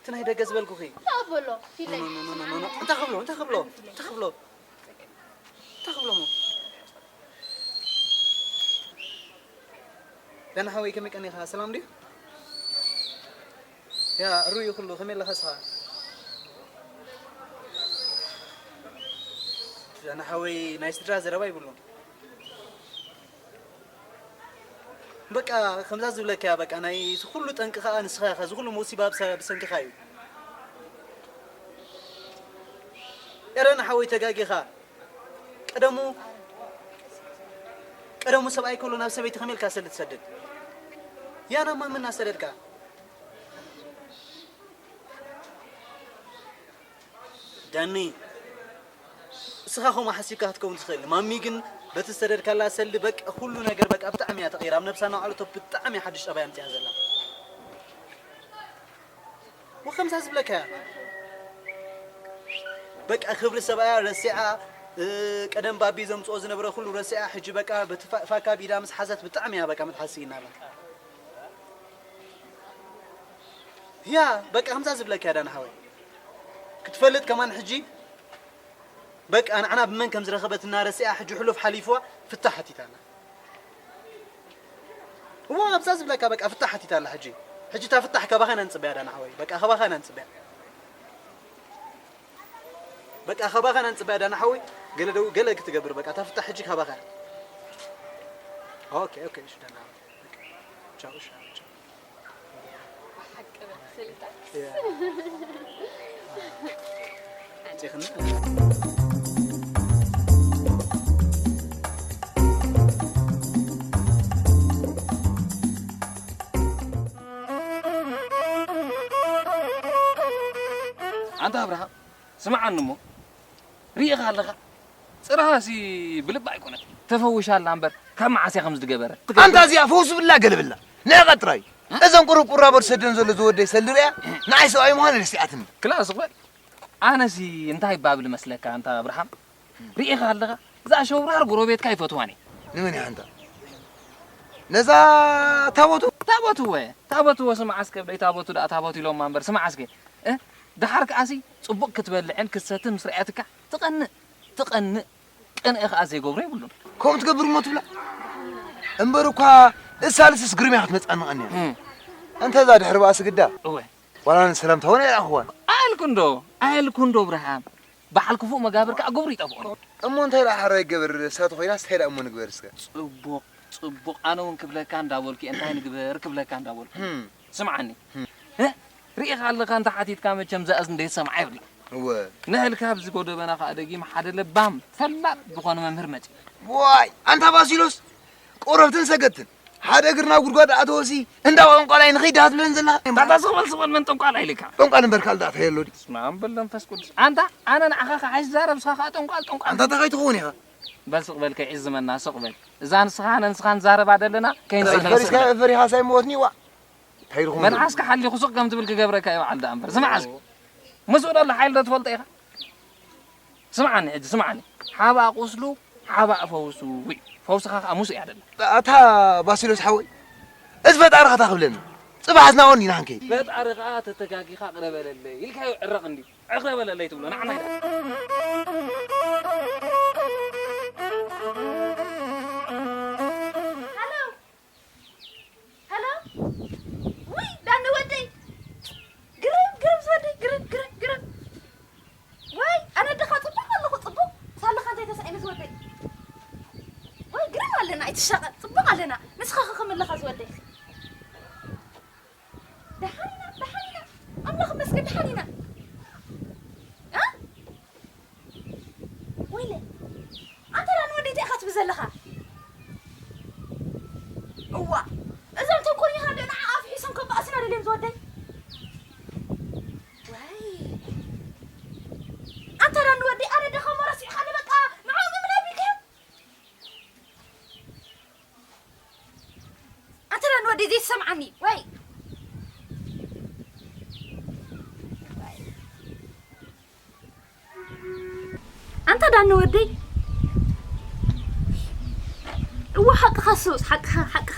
እቲ ናይ ደገ ዝበልኩኺ። እንታይ ኣበሎ? ፊለይ። ኖ፣ ኖ፣ ኖ፣ ኖ፣ ኖ። እንታይ ክብሎ? እንታይ ክብሎ? እንታይ ክብሎ? እንታይ ክብሎ እሞ? ዳና ሓወይ፣ ከመይ ቀኒኻ? ሰላም ድዩ? ያ፣ ሩይ ኩሉ፣ ከመይ ኣለኻ እስኻ? ዳና ሓወይ፣ ናይ ስድራ ዘረባ ይብሉን። በቃ፣ ከምዛ ዝብለካ እያ፣ በቃ፣ ናይ እዚ ኩሉ ጠንቂ ከኣ ንስኻ ኢኻ፣ እዚ ኩሉ መውሲባ ብሰ-፣ ብሰንክኻ እዩ። ኤረን ሓወይ፣ ተጋጊኻ። ቀደሙ፣ ቀደሙ ሰብኣይ ከሎ ናብ ሰበይቲ ከመይ ኢልካ ሰልዲ ትሰድድ? ያና ማምና ሰደድካ? ዳኒ፣ እስኻ ከምኡ ሓሲብካ ክትከውን ትኽእል። ማሚ ግን በቲ ዝሰደድካላ ሰልዲ በቃ ኩሉ ነገር በቃ ብጣዕሚ እያ ተቐይራ። ኣብ ነብሳ እናውዓለቶ ብጣዕሚ እያ ሓድሽ ጠባይ ኣምጺኣ ዘላ። ወከምዛ ዝብለካ እያ። በቃ ክብሪ ሰብኣያ ረሲዓ፣ እ፣ ቀደም ባቢ ዘምጽኦ ዝነበረ ኩሉ ረሲዓ፣ ሕጂ በቃ በቲ ፋ-፣ ፋካ ቢዳ ምስ ሓዘት ብጣዕሚ እያ በቃ መትሓስይና ኣላ። ያ፣ በቃ ከምዛ ዝብለካ እያ ዳና ሓወይ። ክትፈልጥ ከማን ሕጂ በቃ ንዓና ብመን ከም ዝረኸበት እናረሲኣ ሕጂ ሕሉፍ ሓሊፍዋ ፍታሕ ሓቲታና። እዋ ኣብዛ ዝብለካ በቃ ፍታሕ ሓቲታ ኣላ ሕጂ። ሕጂ እታ ፍታሕ ካባኻ ኢና ንጽበያ ዳና ሓወይ። በቃ ካባኻ ኢና ንጽበያ። በቃ ካባኻ ኢና ንጽበያ ዳና ሓወይ። ገለ ደው-፣ ገለ ክትገብር በቃ እታ ፍታሕ ሕጂ ካባኻ እያ። ኦኬ፣ ኦኬ፣ እሺ ዳና ሓወይ። በቃ ቻው፣ እሺ፣ ቻው። ሓቂ በል፣ ስልጣን። ያ። ኣንቲኽን? ኣንታ ኣብርሃም፣ ስምዓኒ እሞ፣ ርኢኻ ኣለኻ? ጽራህሲ ብልባ ኣይኮነት፣ ተፈዊሻ ኣላ እምበር፣ ካብ መዓስ እያ ከምዚ ዝገበረ? ኣንታ እዚኣ ፈውሲ ብላ ገለ ብላ። ንዕቐ ጥራይ። እዘን ቁሩብ ቁራቦ ዝሰደን ዘሎ ዝወደይ ሰልዲ ርእያ፣ ንዓይ ሰብኣይ ምዃን ረሲዓትኒ። ክላስ እኮ፣ ኣነሲ እንታይ ባብል መስለካ ኣንታ ኣብርሃም? ርኢኻ ኣለኻ? እዛ ሸውራር ጎረቤትካ ኣይፈትዋን እየ። ንመን እያ ኣንታ? ነዛ ታቦቱ? ታቦቱ ወ፣ ታቦቱ ወ፣ ስማዕ እስከ ብለይ፣ ታቦቱ ደኣ ታቦቱ ኢሎማ እምበር፣ ስማዕ እስከ። እ? ደሓር ከኣሲ ጽቡቕ ክትበልዕን ክትሰትን ምስ ረኣየትካ ትቐንእ፣ ትቐንእ። ቅንኢ ከኣ ዘይገብሮ የብሉን። ከምኡ ትገብር እሞ ትብላ? እምበር እኳ እሳ ልስስ ግርምያ ክትመጽኣኒ ቀንያ። እም። እንተ እዛ ድሕሪ ባእሲ ግዳ፣ እወ። ዋላ ንሰላምታ እውን ኣይረኣኽዋን። ኣየልኩ እንዶ፣ ኣየልኩ እንዶ ብርሃም። በዓል ክፉእ መጋብር ከኣ ግብሩ ይጠፍኦን። እሞ እንታይ ደኣ ሓራይ ገበር፣ እሳቱ ኮይናስ እንታይ ደኣ እሞ ንግበር እስከ? ጽቡቕ፣ ጽቡቕ። ኣነ እውን ክብለካ እንዳበልኩ እየ፣ እንታይ ንግበር ክብለካ እንዳበልኩ። ህም። ስምዓኒ። ህም። እ? ርኢኻ ኣለኻ እንተ ሓቲትካ መቸም ዝኣዝን ዘይሰምዓ የብላ። እወ። ንህልካ ኣብዚ ጎደበና ከኣ ደጊም ሓደ ለባም ፈላጥ ዝኾነ መምህር መጺኡ። ዋይ፣ ኣንታ ባሲሎስ፣ ቆረብትን ሰገድትን። ሓደ እግርና ጉድጓድ ኣተወሲ፣ እንዳ ጠንቋላይ ንኸይድ ደኣ ትብለን ዘለኻ? ኣንታ ስቕ በል፣ ስቕ በል፣ መን ጠንቋላይ ኢልካ? ጠንቋል እምበር ካልእ ደኣ እንታይ ኣሎ ድዩ? በስመ ኣብ ወወልድ ወመንፈስ ቅዱስ። ኣንታ ኣነ ንዓኻ ክሓይሽ ዛረብ፣ ንስኻ ከኣ ጠንቋል፣ ጠንቋል። ኣንታ እንታይ ከይትኸውን ኢኻ? በል ስቕ በል፣ ከይዕዝመና ስቕ በል። እዛ ንስኻ ኣነ ንስኻ ንዛረባ ዘለና ከይንዛረብ ፈሪስካ፣ ስቕ በል። ፈሪሃ ሳይ ሞትኒ ዋ። እንታይ ኢልኩም? መልሓስካ ሓሊኹ ስቕ ከም ትብል ክገብረካ እዩ በዓል ደኣ እምበር። ስማዕ እስኪ። ምስኡ ዘሎ ሓይሊ ዶ ትፈልጦ ኢኻ? ስምዓኒ ሕጂ፣ ስምዓኒ። ሓባእ ቁስሉ፣ ሓባእ ፈውሱ እዩ። ፈውስኻ ከኣ ምስኡ እያ ደላ። ኣታ ባሲሎስ ሓወይ፣ እዚ ፈጣሪ ኸታ ክብለኒ። ጽባሕ ዝናወኒ ኢና ክንከይድ። ፈጣሪ ኸኣ ተተጋጊኻ ቅረ በለለይ ኢልካዮ ዕረቕ እንድዩ። ዕረ በለለይ ትብሎ፣ ንዓና ኢኻ። ሃሎ፣ ሃሎ። ውይ፣ ዳኒ ወደይ። ግርም፣ ግርም ዝወደይ፣ ግርም፣ ግርም፣ ግርም። ወይ፣ ኣነ ድኻ ጽቡቕ ኣለኹ፣ ጽቡቕ። ሳልኻ እንታይ ተሳኢኑ ዝወደይ? ወይ፣ ግርም ኣለና፣ ኣይትሻቐል፣ ጽቡቕ ኣለና። ንስኻ ኸ ከመይ ኣለኻ ዝወደይ? ደሓን ኢና፣ ደሓን ኢና። ኣምላኽ ይመስገን፣ ደሓን ኢና። እ? ወይለ፣ ኣንታ ደኣ ንወደይ እንታይ ኢኻ ትብል ዘለኻ? እዋ፣ እዞም ተንኮለኛታት ደኣ ንዓ ኣፍሒሶም ከባእሱና ደልዮም ዝወደይ። ወይ፣ ኣንታ ደኣ ንወደይ ኣነ ደኸሞ ረሲዕካኒ በቃ ንዕኦም እምነ ኣቢልካዮም። ኣንተ ዳኒ ወደይ ዘይትሰምዓኒ ወይ? ኣንተ ዳኒ ወደይ፣ እወ ሓቅኻ ሱስ፣ ሓቅኻ፣ ሓቅኻ።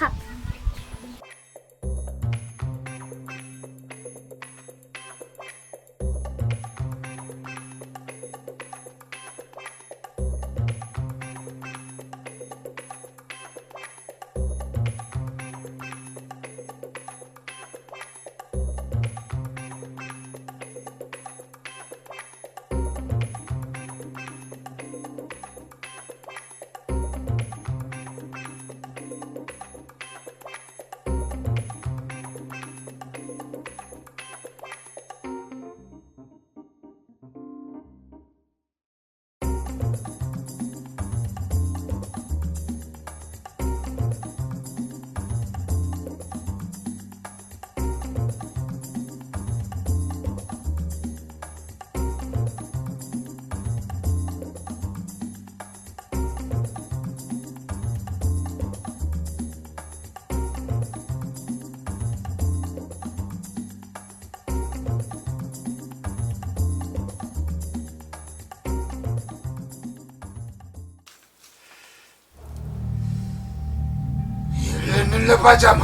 ለባጃማ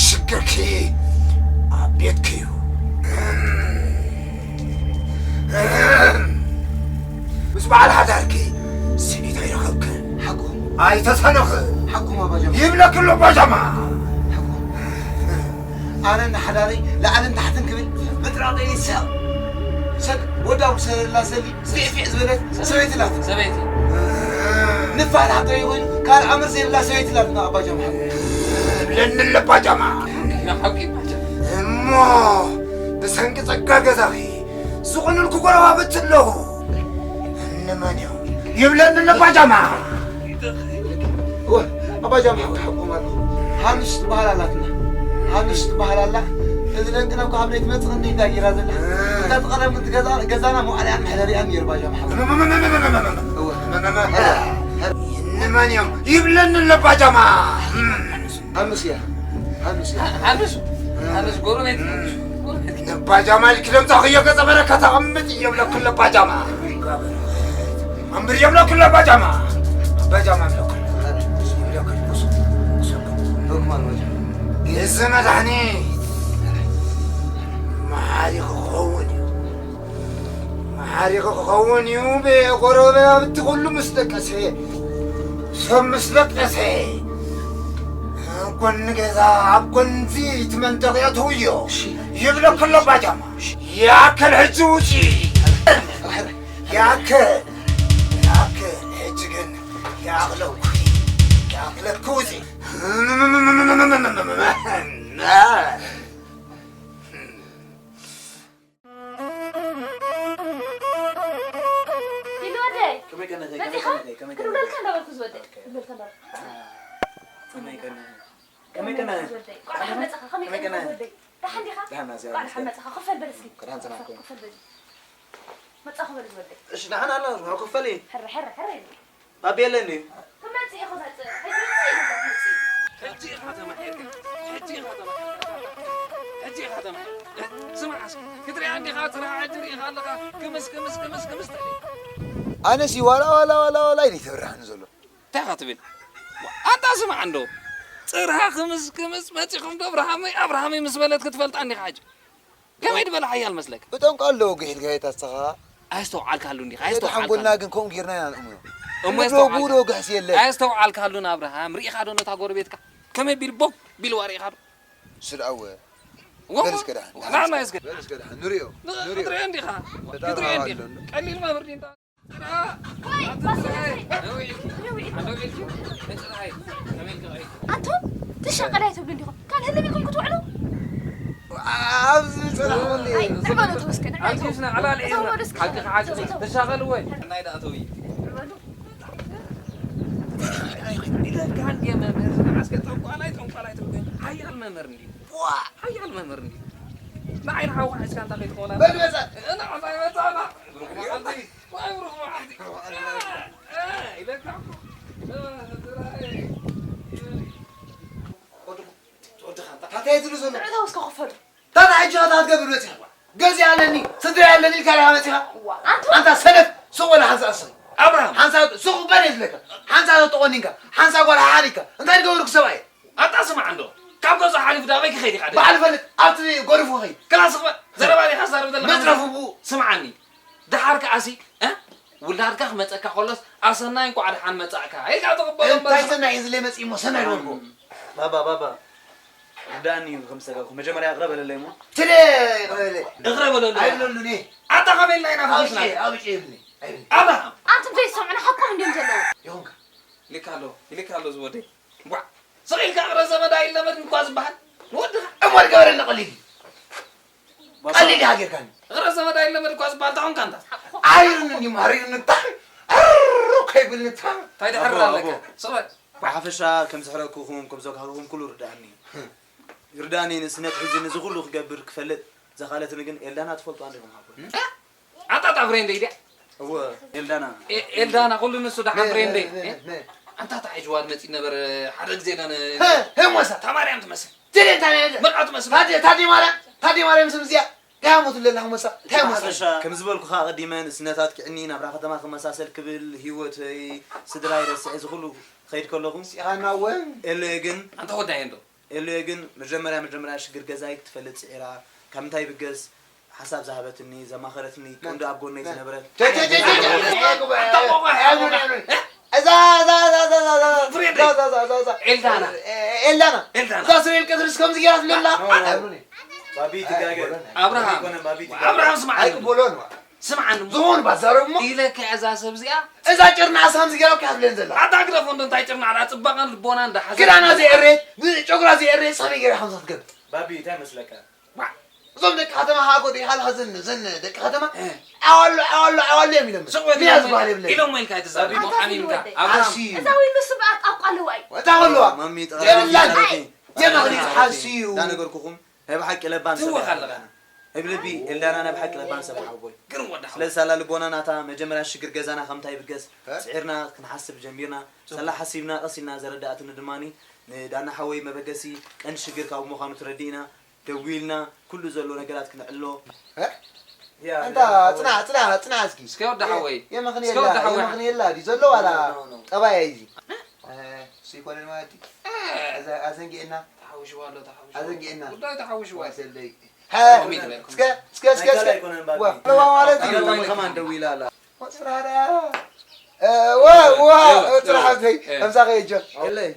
ሽግርኪ ኣብ ቤትኪ እዩ። ምስ በዓል ሓዳርኪ ስኒት ኣይረኸብክን። ሓቁ ኣይተሰነኽ ሓቁ ማባጃማ ይብለኪ ለባጃማ። ኣነ ንሓዳረይ ላዕልን ታሕትን ክብል ብጥራጠ ይሰቕ ሰብ ወዳው ሰለላ ሰሊ ፊዕፊዕ ዝበለት ሰበይቲ ኣላትኒ። ሰበይቲ። ንፋሕ ተሓቶ ይኹን ካልእ ኣምር ዘይብላ ሰበይቲ ኣላትና ኣባጃማ ሓቁ። እብለኒ ለባጃማ። ሓቂ ባጃ። እሞ ብሰንኪ ጸጋ ገዛኺ ዝቑኑልኩ ጎረባብቲ ኣለኹ። እነማን እዮም? ይብለኒ ለባጃማ። እወ፣ ኣባጃማ ሓቂ ሓቁ ማለት ሃኑሽ ትበሃል ኣላትና። ሃኑሽ ትበሃል ኣላ። እዚ ደንቅና እኮ ኣብ ለይቲ መጽእ ክንደይ እንዳጌራ ዘላ። እንዳ ተቐረብኩ ገዛ ገዛና መዋዕልያን መሕደሪያን ነይሩ ባጃማ ሓቁ። እወ። እነማን እዮም? ይብለኒ ለባጃማ። ኣምስያ ኣምስያ ኣምስ ኣምስ ጎረቤት ጎረቤት ነባጃማ ኢልኪ ደምጻኽዮ ገጸ በረከት ኣቐምጥ እየ ብለኩ ለባጃማ። ኣምር እየ ብለኩ ለባጃማ። ባጃማ ብለኩ። እዚ መድሓኒ መሓሪ ክኸውን እዩ። መሓሪ ክኸውን እዩ። ብጎረባብቲ ኩሉ ምስ ደቀሰ፣ ሰብ ምስ ደቀሰ፣ ኣብ ጎኒ ገዛ፣ ኣብ ጎኒ እቲ መንደቕ የእትውዮ። እሺ። ይብለኩ ኣሎ ባጃማ። እሺ። ያከል ሕጂ ውጪ። ያከል፣ ያከል ሕጂ ግን ያክለኩ፣ ያክለኩ ውጪ። ፊሊ ወደይ፣ ከመይ ቀነኺ? መጺኻ? ከመይ ቀነኺ? ከመይ ቀነኺ? ክድውለልካ እንዳበልኩ ዝወደይ፣ ክድውለልካ እንዳበልኩ። ከመይ ቀነኺ? ከመይ ቀነኺ? ዝወደይ። እንኳዕ ደሓን መጻኻ። ከመይ ከመይ ቀነኺ? ዝወደይ? ደሓን ዲኻ? ደሓን፣ እግዚኣብሔር እንኳዕ ደሓን ይመስገን። መጻኻ። ኮፍ በል እስኪ። እንኳዕ ደሓን መጻኻ። ኮፍ በል። መጻኹ በል ዝወደይ። እሺ፣ ደሓን ኣላ፣ ኮፍ በል። ሕረ፣ ሕረ፣ ሕረ ይበል። ባቢ የለን ድዩ? ክመጽእ ኢኹ መጽእ። ሕጂ እንታይ ኢሉ ክመጽእ? ሕጂ ኢኻ ተማሒርካ። ሕጂ ኢኻ ተማሒርካ። ሕጂ ኢኻ ተማሒርካ። ስማዕ እስኪ፣ ክትሪኣ እንዲኻ ጽራይ ሕጂ ርኢኻ ኣለኻ። ክምስ፣ ክምስ፣ ክምስ፣ ክምስ ትብል። ኣነሲ ዋላ፣ ዋላ፣ ዋላ፣ ዋላ ኢሉ ይተብርሃኒ ዘሎ። እንታይ ኢኻ ትብል? ኣንታ ስማዕ እንዶ። ጽርሃ ክምስ፣ ክምስ መጺኹም ዶ ኣብርሃመይ፣ ኣብርሃመይ ምስ በለት ክትፈልጣ እንዲኻ ሕጂ። ከመይ ዝበለ ሓያል መስለካ? ብጠንቋል ዶ ወግሕ ኢልካ የታስኻ? ኣየስተውዓልካሉ እንዲኻ፣ ኣየስተውዓልካሉ። ሓንጎልና ግን ከምኡ ጌርና ኢና ንእምኖ። እሞ ንግዶ የስተውዓልካ። ጉዶ ግሕስ የለን። ኣየስተውዓልካሉን ኣብርሃም፣ ርኢኻዶ ነታ ጎረቤትካ? ከመይ ቢል ቦግ ቢልዋ ርኢኻዶ? ስድኣወ። ወ-፣ በል እስከ ደሓን፣ ደሓን ናና እስከ። እስከ። በል እስከ ደሓን፣ ንሪኦ፣ ን-፣ ንሪኦ። ክትሪኦ እንዲኻ። ፈጣሪ ክትሪኦ እንዲኻ። ኣሎ እንዶ። ቀሊል መምህር ዲንታ። ኣንቱም ትሻቐል ኣይትብሉ እንዲኹም። ካልእ ህልም ኢልኩም ክትውዕሉ? ኣብዚ ጽናሕኩኒ። ኣይ፣ ንዕበሉ ተወስከ፣ ንዕበሉ። ኣንቺስ ንዕላል እተው በሉ እስኪ። ሓቂ፣ ሓቂ። ተሻቐሉ ወይ? ናይ ደኣ ተውይ። ንዕበሉ። ኢለካ እንድየ መምህር፣ ንዓስከ ጠንቋላይ፣ ጠንቋላይ ትብል። ሓያል መምህር እንድዩ። ዋ! ሓያል መምህር እንድዩ። ንዓይ ንሓውካ ሒዝካ እንታይ ከይትኾና? በል መጻ። እ፣ ንዓይ መጻ፣ ና። ብሩኽ መዓልቲ። ዋይ፣ ብሩኽ መዓልቲ። እ፣ ኢለካ እኮ። እ፣ ስራይ። ወድኹ፣ ወድኻ፣ እንታይ ትብሉ ዘሎ? ንዕተው እስከ ክፈሉ። ታታ ሕጂ ኸ እንታይ ክትገብር መጺኻ? ገዛ ኣለኒ፣ ስድራ ኣለኒ ኢልካ ዲኻ መጺኻ? እዋ፣ ኣንቱ ኣንታ ሰነፍ፣ ሱቕ በል ሓንሳእ እስኺ። ኣብርሃም። ሓንሳእ ሱቕ በል እየ ዝብለካ። ሓንሳእ ተቖኒንካ፣ ሓንሳእ ጓል ሓሓኒካ። እንታይ ዝገበርኩ ሰብኣይ? ኣታ ስማዕ እንዶ፣ ካብ ገዛ ሓሊፉ ዳበይ ክኸይድ ኢኻ? በዓል ፈልጥ፣ ኣብቲ ጎሪፉ ክኸይድ። ክላስ ክበል፣ ዘረባ ዲኻ ትዛረብ ዘለኻ? መጽረፉ ብኡ። ስምዓኒ፣ ደሓር ከኣሲ፣ እ? ውላድካ ክመጸካ ከሎስ፣ ኣሰናይ እንቋዕ ደሓን መጻእካ ኢልካ ትቕበሎ እምበር። እንታይ ሰናይ እዩ ዝለይ መጺእ እሞ ሰናይ ዝበልኩ? እም። ባባ፣ ባባ፣ ርዳእኒ እዩ ከም ዝተጋብኩ። መጀመርያ እቕረ በለለይ እሞ። ትደ እቕረ በለለይ። እቕረ በለለይ። ኣይብለሉን እየ። ኣታ ከመይ ኢልና ኢና ኣውጪ፣ ፈኺስና? ኣውጪ ይብልኒ። ኣይብልኒ። ኣታ ኣንቱም ዘይሰምዑና ሓቆም እንድዮም ዘለዉ። ይኹንካ። ይልካ ኣሎ፣ ይልካ ኣሎ ዝወደይ። ዋ፣ ስቕ ኢልካ እቕረ ዘመድ ኣይለመድን እኳ ዝበሃል ንወድኻ። እሞ ዝገበረኒ ቀሊል እዩ። ባባ። ቀሊል ኢኻ ጌርካኒ። እቕረ ዘመድ ኣይለመድ እኳ ዝበሃል እንታይ ኾንካ እንታ? ኣይርንን እዩ ማሪርኒ ብጣዕሚ። ዕሩ ከይብልኒ ብጣዕሚ። እንታይ ድሕር ኣቦ፣ ኣለካ? ኣቦ። ስቕ በል። ብሓፈሻ ከም ዘሕረቅኩኹም፣ ከም ዘግሃርኹም ኩሉ ርድኣኒ እዩ። ይርድኣኒ፣ ንስነት ሒዙ ነዚ ኩሉ ክገብር ክፈልጥ ዘኻለትኒ ግን ኤልዳና ትፈልጥዋ እንዲኹም ሓቦይ። እ? ኣንታ እታ ፍሬንደይ ድያ? እወ፣ ኤልዳና። ኤ-፣ ኤልዳና፣ ኩሉ ንሱ ደሓን ነ-፣ ፍሬንደይ። ነ-፣ ነ-፣ እ? ነ-፣ ኣንታ እታ ሒጅዋ መጺእ ነበረ ሓደ ግዜ ነ-፣ ነ-፣ ነ-፣ ሀ፣ ሀሞሳ። እታ ማርያም ትመስል። ትደ፣ እታ ነ-፣ መርዓ ትመስል። ታደ፣ ታደ ማርያም፣ ታደ ማርያም ስም እዚኣ። እንታይ ኣሞት ኣለና መሳ እንታይ ኣሞት ብሓፈሻ፣ ከም ዝበልኩኻ ኣቐዲመ፣ ንእስነት ኣጥቂዕኒ ናብራ ከተማ ክመሳሰል ክብል ህይወተይ፣ ስድራይ ረሲዐ እዚ ኩሉ ክኸይድ ከለኹ፣ ስኢኻና እወ። ኤልየ ግን ኣንታ ወዳየ እንዶ። ኤልየ ግን መጀመርያ መጀመርያ ሽግር ገዛይ ክትፈልጥ ጽዒራ፣ ካብ ምንታይ ብገስ ሓሳብ ዝሃበትኒ፣ ዘማኸረትኒ፣ ቀንዲ ኣብ ጎነይ ዝነበረት። እዛ እዛ እዛ እዛ እዛ እዛ እዛ እዛ እዛ እዛ እዛ እዛ እዛ እዛ እዛ እዛ እዛ ኤልዳና። ኤልዳና። ኤልዳና። እዛ ስሬል ቀትርስ ከምዚ ገይራ ትብለላ። ባቢ ትጋገ። ኣብርሃም። ኣይኮነን ባቢ ትጋገ። ኣብርሃም ስምዓኒ። ኣይቅበሎን። ስምዓኒ። ዝኾኑ ባዛረብ እሞ። ኢለካ እዛ ሰብ እዚኣ። እዛ ጭርና ኣሳ ከምዚ ገይራ እኮ እያ ትብለን ዘላ። ኣታ ግደፎ እንዶ እንታይ ጭርና፣ ኣላ ጽባቐን ልቦናን እንዳሓዘ። ክዳና ዘይእሬት፣ ጨጉራ ዘይእሬት፣ ሰበይ ገይራ ከምዛ ትገብር። ባቢ እንታይ መስለካ? ዋ፣ እዞም ደቂ ከተማ ሃጎ ዶ ይሃል ሀዘን ዘን ደቂ ከተማ እ። ኣዋሎ ኣዋሎ ኣዋሎ እዮም ኢሎም። ስቕ በል ሚያ ኢሎም ዝበሃል የብለይ። ኢሎም ወይ ኢልካ ኣይትዛረብ። ኣታ ሓሚምካ። ፊልም ወደይ። ኣብርሃም። ሓስዩ። እዛ ወይሉ ስብኣት ኣቋልዋ እዩ። ወታ ከለዋ። ማሚ ጥራሕ የብላን። ተዛረቢ። የመኽሊት ሓስዩ። እንዳነገርኩኹም ናይ ብሓቂ ለባም ሰብ ትወኽ ኣለኻ። እብልቢ ኤልዳና ናይ ብሓቂ ለባም ሰብ ሓወቦይ። ግርም ወዲ ሓወቦይ። ስለዚ ሳላ ልቦና ናታ መጀመርያ ሽግር ገዛና ከምታይ ብገስ እ? ስዒርና ክንሓስብ ጀሚርና። ሳላ ሓሲብና ቀስ ኢልና ዘረዳእትኒ ድማኒ ንዳና ሓወይ መበገሲ ቀንዲ ሽግር ካብ ምዃኑ ተረዲእና። ደዊልና ኩሉ ዘሎ ነገራት ክነዕሎ። እ? ያ፣ ኣንታ ያ፣ ጽናሕ፣ ጽናሕ፣ ጽናሕ እስኪ። እስከ ወዲ ሓወይ። የመኽንየላ፣ እስከ ወዲ ሓወይ። የመኽንየላ ድዩ ዘሎ ዋላ ኖ፣ ኖ፣ ኖ። ጠባይ እዩ እዚ? እ፣ እሱ ይኮነን ማለት እዩ። እ። ኣዘ-፣ ኣዘንጊዕና። ተሓውሽዋ ኣሎ፣ ተሓውሽዋ። ኣዘንጊዕና። ጉዳይ ተሓውሽዋ። ዋሰለይ። ሀ፣ ሎሚ ትበልኩም። እስከ፣ እስከ፣ እስከ፣ ናይ እስከ። ካልኣይ ኮነን ባቢ። ዋ፣ ለዋ ማለት እዩ። ኣጋጣሚ ከማን ደዊላ ኣላ። ወጽራራ። እ፣ ዋ፣ ዋ፣ እ፣ እ፣ ጽናሕ እ፣ ኣዘይ፣ እ። ከምዛ ከየጀ። የለይ።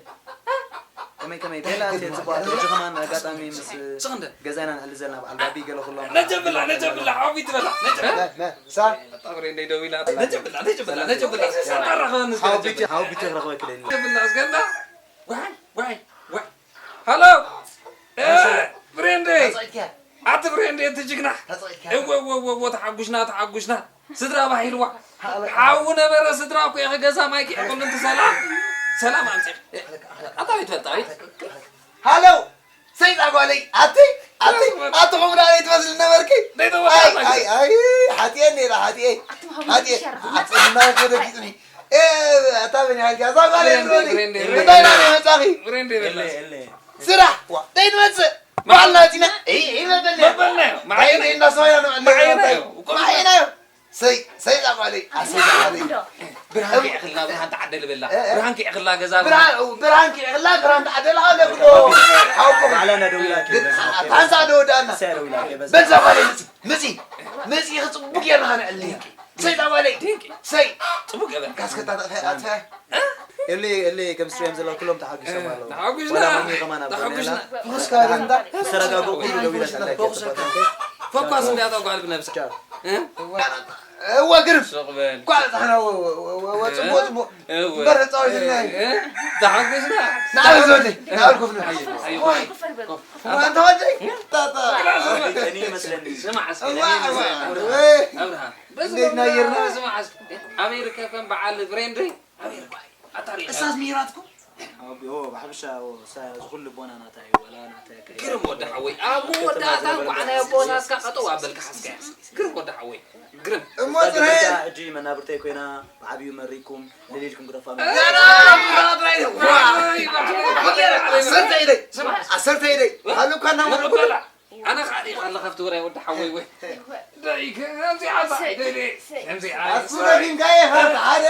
ከመይ፣ ከመይ፣ ቤላ፣ እቲ ጽቡቕ፣ ሕጂ ከማን ኣጋጣሚ ምስ ስኽንደ። ገዛና ንሕሊ ዘለና በዓል ባቢ ገለ ኩሎም ነጀብላ፣ ነጀብላ፣ ዓቢ ትበላ፣ ነጀብላ። መ፣ መ፣ ሳ? ኣጣብሬ እንደይ ደዊላ፣ ነጀብላ፣ ነጀብላ፣ ነጀብላ። ኣጣራኸበኒ እስከ ሓው ነጀብላ። ቢቲ፣ ሓው ቢቲ ክረኽበኪ ደሊ። ነጀብላ፣ እስከ እንዳ። ዋይ፣ ዋይ፣ ዋይ። ሃሎ። እ፣ ፍሬንደይ። ተጸይካ። ኣቲ ፍሬንደይ፣ እቲ ጅግና። ተጸይካ። እወ፣ እወ፣ እወ፣ እወ፣ ተሓጉሽና፣ ተሓጉሽና። ስድራ ባሂልዋ። ሓው ነበረ፣ ስድራ እኮ ኢኺ፣ ገዛ ማይ ኪዕቕሉ፣ እንት ሰላም፣ ሰላም ኣምጺእ። ኣታ ቤት ፈልጣ፣ ቤት። ሃሎ፣ ሰይጣ ጓለይ፣ ኣቲ፣ ኣቲ፣ ኣቲ ኹምራ ቤት መስል ነበርኪ። ደይ ተወጣ ኣይ፣ ኣይ፣ ኣይ፣ ሓጥየ ነይረ፣ ሓጥየ። ኣቲ መሃመድ ሓጥየ። ሸራ። ኣቲ ቡና ከደጊጽኒ። እ፣ ኣታ በኒ ሓልኪ፣ ኣዛ ጓለይ ፍሬንድ፣ ትሮኒ። ፍሬንድ፣ እንታይ ፍሬንድ። ናበይ መጻኺ? ፍሬንድ የለ፣ ይበላስ። የለ። ስራሕ፣ ዋ፣ ደይ ንመጽእ። በዓልና ኣቲና፣ እይ፣ እይ፣ መበልና። መበልና፣ መዓይና። ደይ እንዳሰማይና ንዕለ መዓይና እንታይ? እዩ። መዓይና እዩ። ሰይ፣ ሰይ ዛጓለይ፣ ኣሰይ ዛጓለይ። እንዶ። ብርሃን ኪዕኽልና፣ ብርሃን ተዓደል በላ። እ፣ እ። ብርሃን ኪዕኽላ ገዛ። ብርሃን፣ ብርሃን ኪዕኽላ፣ ብርሃን ተዓደል፣ ሃለ ብሎ። ሓውኩም። ባዕላ ነደውላ ኪ፣ ግን በዛ ኣታ ሓንሳ ዶ ወዳና። እሳ ደውላ ኪ፣ በዛ። በዛ ጓለይ፣ ምጺ፣ ምጺ፣ ምጺ፣ ክጽቡቅ ጌርና ኸነዕሊ። ሰይ ዛጓለይ፣ ድንቂ። ሰይ። ጽቡቅ ገበርካ። ካስከታ ተጥፋ፣ ኣጥፋ። ኤሊ፣ ኤሊ፣ ከም ስትሪም ዘለዉ ኩሎም ተሓጒሶም ኣለዉ። ተሓጒስና። ወላ ማሚ ከማን ኣብ ጎኒ ተሓጒስና። ኣላ። ተሓጒስካ ዶ እንዳ? ዝተረጋግኡ ኩሉ ደው ኢለን ኣለዋ። ተሓጒስካ። ፈኳስ እንዲያ እታ ጓል ብነብሳ። ቻው። እ? እወ፣ ግርም። ሱቕ በል። ጓል ጻሕና፣ ወ-፣ ወ-፣ ወ-፣ ወ-፣ ጽቡቕ፣ ጽቡቕ። እወ። እምበር ተጻዊትና እዩ። እ? ተሓጒስና። ንዓል ዝወደይ፣ ንዓል ኮፍ ንብል። ኣይ፣ ኣይ፣ ዋይ። ኮፍ፣ ኮፍ። ዋይ፣ እንተ ወደይ። እ? ጣጣ። ግራ ሱቕ በል። እኔ ይመስለኒ። ስማዕ እስኪ፣ እዋ፣ እኔ እዋ፣ ይመስለኒ። ወይ። ኣብርሃም። በዚ እንዴት ናየርና? ስማዕ እስኪ። ኣበይ ይርከብ ከም በዓል ፍሬንደይ? ኣበይ ይርከብ? ኣታ ሪኢኻ? እሳስ ሚራትኩም? ኣዎ፣ ብሓፈሻ፣ ኣዎ፣ እሳ፣ እዚ ኩሉ ቦና ናታ እዩ፣ ወላ ናታ እዩ። ግርም ወዲ ሓወይ፣ ኣብ መወዳእታ እንኳዕ ናይ ኣቦታት እስካ ቀጠው ኣበልካ ሓዝካያ። ግርም ወዲ ሓወይ፣ ግርም። እሞ እዛ ጽናይ ገዛ ሕጂ መናብርተይ ኮይና፣ ብዓብዩ መሪኩም፣ ልል ኢልኩም ክጠፋ። ያ፣ ያ፣ ያ፣ ያ፣ ያ፣ ያ። ዓሰርተ ኢደይ፣ ስማ። ዓሰርተ ኢደይ። ሃሉካ እናመልኩ። ንቕበላ። ኣነ ኸኣ ሪኢኻ ኣለኻ ኣብቲ ውራይ ወዲ ሓወይ ወይ። ደይ ከምዚኣ እሰይ፣ ደይ ደይ። እሰይ። ከምዚኣ ኣሱ እሰይ። ደጊምካ ኢኻ፣ ሓደ፣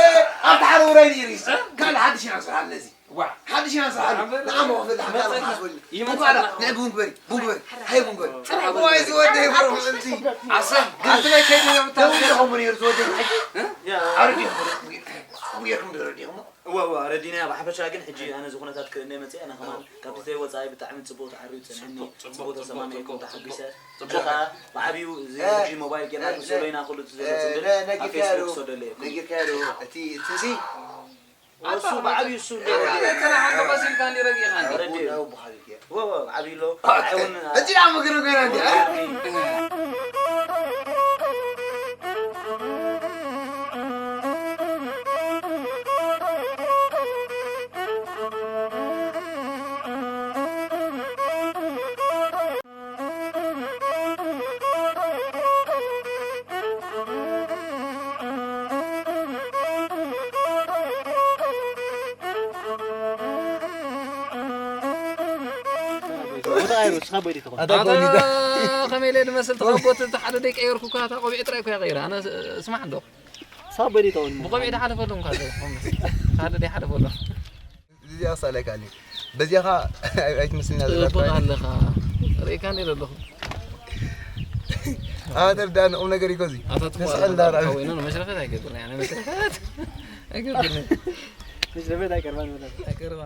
ኣብቲ ሓደ ውራይ ነይሩ እዩ። እ? ካልእ ሓድሽ ኢና ንሰርሓሉ ነዚ። ዋ። ሓድሽ ኢና ንሰርሓሉ። ኣበል። ንዓሞ ክፍል ሓካል መጸና። ሓስበሉ። ይመጸና። ቡንጓዳ፣ ናይ ቡን ግበሪ፣ ቡን ግበሪ። ሃይ ቡን ግበሪ። ጽቡቅ። ዋይ ዝወደይ በርሆ ሓድሽ እምቲ። ጽቡቅ። ኣሰብ፣ ኣቲ ናይ ከይዱ ነብታ። ደው ኢልኩም ነይሩ ዝወደይ። እ? ኣረዲኹም። ጌርኩም ዶ ረዲኹሞ? እወ፣ እወ፣ ረዲናያ። ብሓፈሻ ግን ሕጂ ኣነ እዚ ኩነታት ክእነ መጽእ ኣነ ከማን ካብቲ ዘይወጻኢ ብጣዕሚ ጽቡቅ ተዓርዩ ጸኒሕኒ፣ ጽቡቅ፣ ጽቡቅ ጽቡቅ፣ ተሰማሚዕኩም ጽቡቅ፣ ተሓጒሰ። ጽቡቅ። ሕጂ ከኣ ብዓብዩ እዚ እ፣ ሕጂ ሞባይል ጌርና እ፣ ክንሰዶ ኢና፣ ኩሉ እቲ ዘሎ እ፣ ጽምብል ነ-፣ ኣብ ነጊርካዮ ፌስቡክ ዶ? ክሰደለይ እየ። ነጊርካዮ ዶ? እቲ፣ እቲ ሲ ኣታ እሱ ብዓብዩ እሱ እ፣ እንደ ኣነ ተናሓ ተቐሲልካ እንዲ ረጊእካ እንዲ። ረዲ። ቡና ቡኻሪ እወ፣ እወ፣ ዓብይ ኣሎ። ኦኬ። ኣይውን-፣ ሕጂ ደኣ ምግሪ ኮይና እንዲ፣ እ? ኣይሩ ስኻ በዲ ተኾን ኣታ ኣታ ከውኒ ከመይ ኢለ ዝመስል ተኸቦት እቲ ሓደ ደይ ቀየርኩ እኳ እታ ቆቢዕ ጥራይ እኮ እያ ቀይራ ኣነ ስማዕ እንዶ ስኻ በዲ ተኾን ብቆቢዕ ዳ ሓደ ፈሉ እንኳ ሓደ ደይ ሓደ ፈሉ እዚኣ ሳላይ ካሊ በዚኻ ኣይትመስልና ዘለካ ጽቡቅ ኣለኻ ርእካ ነይረ ኣለኹ ኣተር ዳን ቁም ነገር ይኮዚ ኣታ ንስኻ እንዳራ ትቆወይኖ መሽረፈት ኣይገብርና ያነ መሽረፈት ኣይገብርና ምሽ ለበት ኣይቀርባን ወላ ኣይቀርባ